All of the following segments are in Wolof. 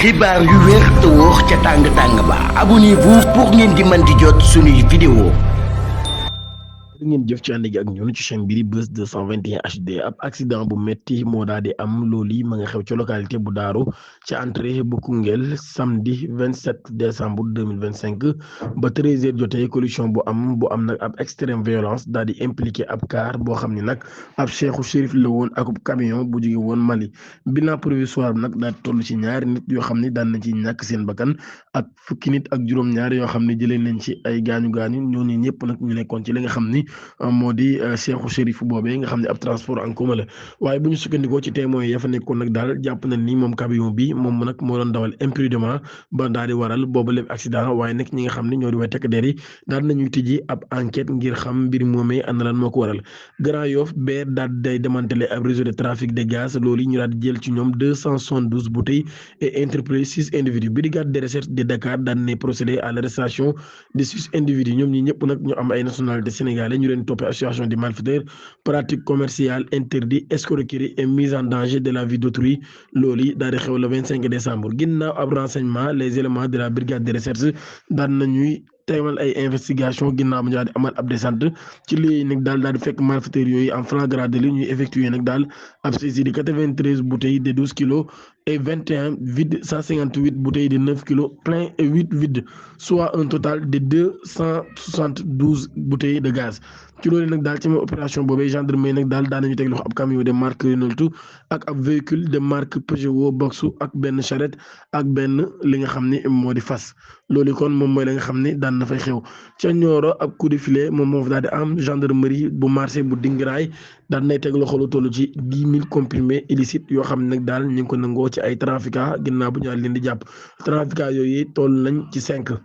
xibaar yu wér te wóor ca tàng tàng ba abonnez-vous pour ngeen di mën di jot suñuy vidéo. ngeen jëf ci ànd gi ak ñun ci chaîne bi di Buzz 221 HD ab accident bu metti moo daal di am loolu yi ma nga xew ci localité bu Daaru ci entrée bu Koungheul samedi 27 décembre 2025 ba 13h jotee collision bu am nag ab extrême violence daal di impliqué ab car boo xam ni nag ab Cheikhou Chérif la woon ak camion bu jóge woon Mali bilan provisoire bi nag daal di toll ci ñaari nit yoo xam ni daan na ci ñàkk seen bakkan ak fukki nit ak juróom-ñaar yoo xam ne jëlee nañ ci ay gaañu ñooñu ñëpp nag ñu nekkoon ci li nga xam ni moo di Cheikhou Chérif boobee nga xam ne ab transport en commun la waaye bu ñu sukkandikoo ci témoins ya fa nekkoon nag daal jàpp nañ ni moom camion bi moom nag moo doon dawal imprudemment ba daal di waral boobu lépp accident waaye nag ñi nga xam ne ñoo di way tekk der yi daal nañuy tijji ab enquête ngir xam mbir moomee ana lan moo ko waral Grand Yoff bee daal day démantelé ab réseau de trafic de gaz loolu ñu daal di jël ci ñoom 272 bouteilles et interpellé 6 individus brigade de recherche de Dakar daan ne procédé à l'arrestation de 6 individus ñoom ñi ñëpp nag ñu am ay nationalité sénégalais ñu leen toppee association des malfaiteurs pratique commerciale interdit escroquerie et mise en danger de la vie d'autrui loolu yi daal di xew le 25 décembre ginnaaw ab renseignement les éléments de la brigade de recherche daan nañuy teewal ay investigation ginnaaw bu ñu daal di amal ab descente ci lii nag daal di fekk malfaiteurs yooyu en flagrant délit ñuy effectué nag daal ab saisie de 93 bouteilles de 12 kilos et 21 vides 158 bouteilles de 9 kilos plein et 8 vides soit un total de 272 bouteilles de gaz ci loolu nag daal ci même opération boobee gendarmerie nag daal daan nañu teg loxo ab camion de marque Renault ak ab véhicule de marque Peugeot Boxu ak benn charrette ak benn li nga xam ne moo di fas loolu kon moom mooy la nga xam ne daan na fay xew ca Nioro ab coup de filet moom moo fa daal di am gendarmerie bu marché bu Dingiraay daan nay teg loxo lu toll ci 10 000 comprimés illicites yoo xam ne nag daal ñu ngi ko nangoo ci ay trafiquants ginnaaw bu ñu leen di jàpp trafiquants yooyu toll nañ ci 5.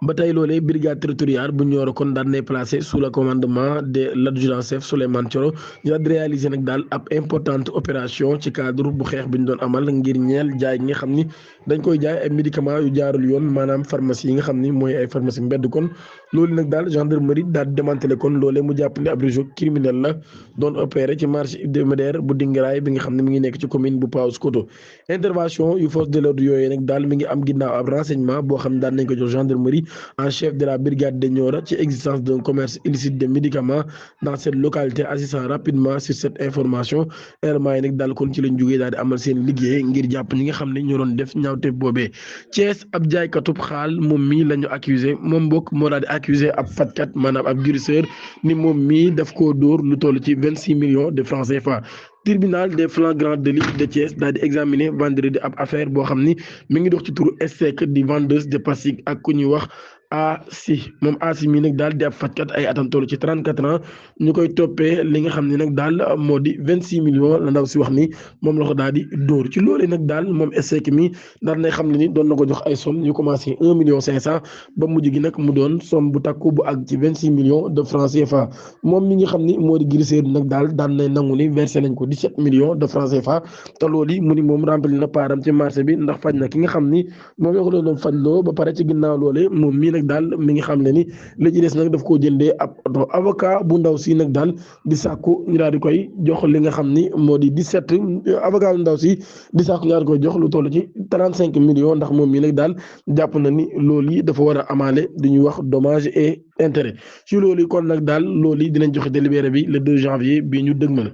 ba tey loolee brigade territoriale bu Nioro kon daan nay placé sous le commandement de l'adjudant chef Souleymane Thioro ñu daal di réaliser nag daal ab importante opération ci cadre bu xeex bi ñu doon amal ngir ñeel jaay nga xam ni dañ koy jaay ay médicaments yu jaarul yoon maanaam pharmacie yi nga xam ni mooy ay pharmacie mbedd kon loolu nag daal gendarmerie daal di démantelé kon loolee mu jàpp ne ab réseau criminel la doon opéré ci marché hebdomadaire bu Dingiraay bi nga xam ne mi ngi nekk ci commune bu Paoskoto intervention yu force de l'ordre yooyu nag daal mi ngi am ginnaaw ab renseignement boo xam ne daan nañ ko jox gendarmerie en chef de la brigade de Nioro ci existence d'un commerce illicite de médicaments dans cette localité assistant rapidement sur cette information éléments yi nag daal kon ci lañ jógee daal di amal seen liggéey ngir jàpp ñi nga xam ne ñoo doon def ñaawteef boobee Thiès ab jaaykatub xaal moom mii la ñu accusé moom mbokk moo daal di accusé ab fatkat maanaam ab guérisseur ni moom mii daf koo dóor lu toll ci 26 millions de francs CFA. Tribunal des flagrants délits de Thiès daal di examiner vendredi ab affaire boo xam ni mi ngi dox ci turu SSEC di vendeuse de plastique ak ku ñuy wax moom Asi mii nag daal di ab fajkat ay atam toll ci 34 ans ñu koy toppee li nga xam ne nag daal moo di 26 millions la ndaw si wax ni moom la ko daal di dóor ci loolee nag daal moom SSEC mi daal nay xam ne ni doon na ko jox ay somme yu commencé 1 million 500 ba mujj gi nag mu doon somme bu takku bu ak ci 26 millions de francs CFA moom mi nga xam ni moo di guérisseur nag daal daan nay nangu ni versé nañ ko 17 millions de francs CFA te loolu yi mu ni moom rempli na paaram ci marché bi ndax faj na ki nga xam ni moom la ko doon faj loo ba pare ci ginnaaw loolee moom mii nag daal mi ngi xam ne ni li ci des nag daf koo jëndee ab oto avocat bu ndaw si nag daal di sàkku ñu daal di koy jox li nga xam ni moo di 17 avocat bu ndaw si di sàkku ñu daal di koy jox lu toll ci 35 millions ndax moom mii nag daal jàpp na ni loolu yi dafa war a amaale di ñuy wax dommage et intérêt ci loolu yi kon nag daal loolu yi dinañ joxe délibéré bi le 2 janvier bi ñu dëgmal.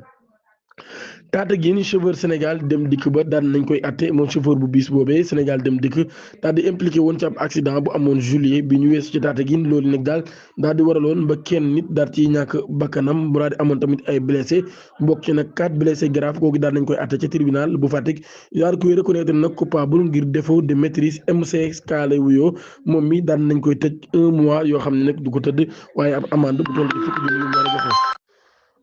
Tataguine chauffeur Sénégal dem dikk ba daan nañ koy atte moom chauffeur bu bis boobee Sénégal dem dikk daal di impliqué woon ci ab accident bu amoon juillet bi ñu weesu ci Tataguine loolu nag daal di waraloon ba kenn nit daal ci ñàkk bakkanam bu daal di amoon tamit ay blessé bokk ci nag 4 blessés graves kooku daal nañ koy atte ci tribunal bu Fatick daal koy reconnaître nag coupable ngir défaut de maîtrise MCK lay wuyoo moom mi daan nañ koy tëj 1 mois yoo xam ne nag du ko tëdd waaye ab amende bu toll ci fukki junni yu war a joxe.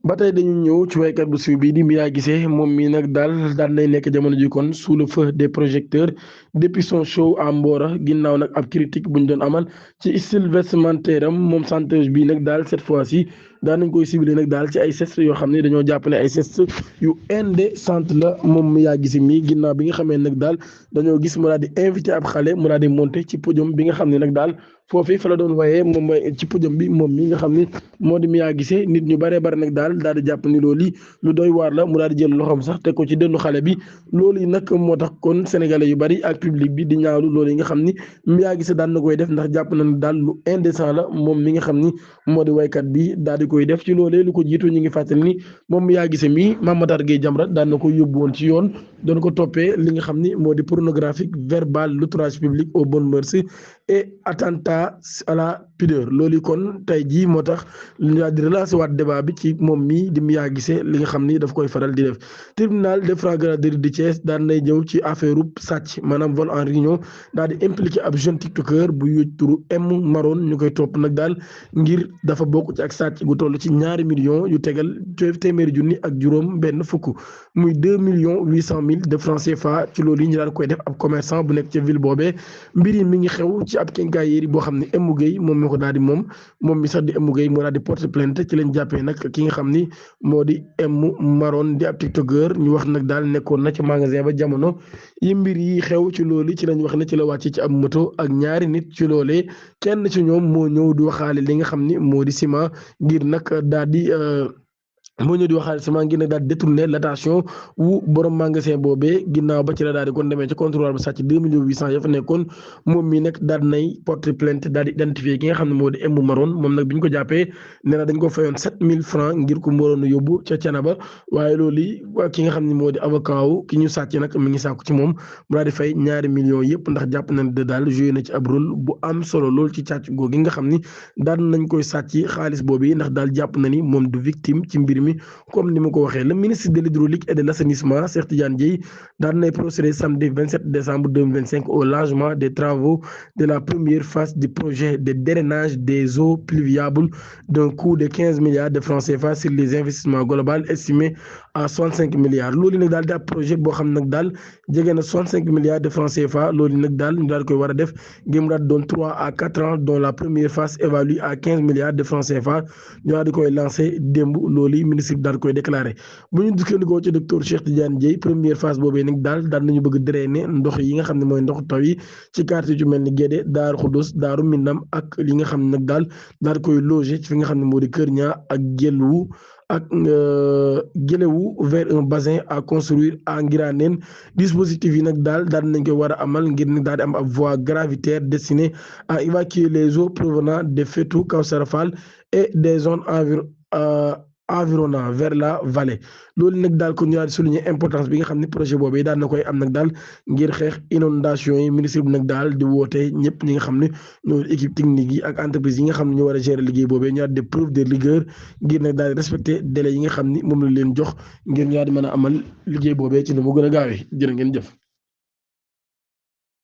ba tey dañu ñëw ci waykat bu siiw bii di Mia Guissé moom mii nag daal nay nekk jamono ji kon sous le feu des projecteurs depuis son show à Mbora ginnaaw nag ab critique bu ñu doon amal ci style vestimentaire am moom chanteuse bii nag daal cette fois-ci daan nañ koy ciblé nag daal ci ay geste yoo xam ne dañoo jàpp ne ay geste yu indécente la moom Mia Guissé mi ginnaaw bi nga xamee nag daal dañoo gis mu daal di invité ab xale mu daal di monté ci podium bi nga xam ne nag daal foofii fa la doon wayee moom mooy ci podium bi moom mi nga xam ne moo di Mia Guissé nit ñu baree bari nag daal di jàpp ni loolu lu doy waar la mu daal di jël loxoom sax teg ko ci dënnu xale bi loolu yi nag moo tax kon sénégalais yu bari ak public bi di ñaawlu loolu yi nga xam ni Mia Guissé daan na koy def ndax jàpp na daal lu indécent la moom mi nga xam ni moo di waykat bi daal di koy def ci loolee lu ko jiitu ñu ngi fàttali ni moom Mia Guissé mi Mame Matar Gueye Jamra daan na ko yóbbu woon ci yoon doon ko toppee li nga xam ni moo di pornographique verbal l'outrage public aux bonnes mœurs et attentat à la pudeur loolu kon tey jii moo tax ñu daal di relancer waat débat bi ci moom mii di Mia Guissé li nga xam ni daf koy faral di def tribunal de flagrant délit de Thiès daan nay ñëw ci affaire sàcc maanaam vol en réunion daal di impliqué ab jeune tiktoker bu yuj turu M Maron ñu koy topp nag daal ngir dafa bokk ci ak sàcc gu toll ci 2 millions yu tegal téeméeri junni ak juróom benn fukk muy 2,8 millions de francs CFA ci loolu yi ñu daal koy def ab commerçant bu nekk ca ville boobee mbir yi mi ngi xew ci ab quincaillerie boo xam ne Emou Gueye moom moo ko daal di moom mi sax di Emou Gueye moo daal di porter plainte ci lañ jàppee nag ki nga xam ni moo di M Maron di ab tiktoker ñu wax nag daal nekkoon na ci magasin ba jamono yi mbir yi xew ci loolu ci lañ wax ne ci la wàcc ci ab moto ak ñaari nit ci loolee kenn ci ñoom moo ñëw di waxaale li nga xam ni moo di ciment ngir nag daal di moo ñëw di waxaale sama ngir nag daal détourner l'attention wu borom magasin boobee ginnaaw ba ci la daal di kon demee ci comptoir ba sàcc 2,8 millions ya fa nekkoon moom mi nag daal nay porter plainte daal di identifier ki nga xam ne moo di Emou Maron moom nag bi ñu ko jàppee nee na dañ ko fayoon 7,000 francs ngir ko moroon yóbbu ca Thiénaba waaye loolu ki nga xam ne moo di avocat wu ki ñu sàcc nag mi ngi sàkku ci moom mu daal di fay 2 millions yëpp ndax jàpp nañ de daal joué na ci ab rôle bu am solo lool ci càcc googu nga xam ni daal nañ koy sàcc xaalis boobu yi ndax daal jàpp na ni moom du victime ci mbir mi comme ni ma ko waxee le ministre de l'hydraulique et de l'assainissement Cheikh Tidiane Dièye daan nay procéder samedi 27 décembre 2025 au lancement des travaux de la première phase du projet de drainage des eaux pluviables d'un coût de 15 milliards de francs CFA sur les investissements globaux estimés à 65 milliards loolu nag daal di ab projet boo xam nag daal jege na 65 milliards de francs CFA loolu nag daal ñu daal koy war a def ngir mu daal doon 3 à 4 ans dont la première phase évaluée à 15 milliards de francs CFA ñu daal di koy lancé démb loolu ministre bi daal koy déclaré bu ñu dikkandikoo ci docteur Cheikh Tidiane Dièye première phase boobee nag daal nañu bëgg drainer ndox yi nga xam ne mooy ndoxu taw yi ci quartier yu mel ni Guédé Daaru Xuddus Daaru Minam ak li nga xam ne nag daal koy loger ci fi nga xam ne moo di Kër Ñaa ak Gelwu ak Guéléwu vers un bassin à construire à Ngiraneen dispositif yi nag daal nañ koy war a amal ngir nag daal di am ab voie gravitaire destinée à évacuer les eaux provenant des Fétou Kawsara Fall et des zones environnant vers la vallée loolu nag daal ko ñu daal di souligner importance bi nga xam ne projet boobu daal na koy am nag daal ngir xeex inondation yi ministre bi nag daal di woote ñëpp ñi nga xam ne ñoo équipe technique yi ak entreprise yi nga xam ne ñoo war a gérer liggéey boobee ñu daal di preuve de rigueur ngir nag daal di respecter délai yi nga xam ni moom la leen jox ngir ñu daal di mën a amal liggéey boobee ci nu mu gën a gaawee jërë ngeen jëf.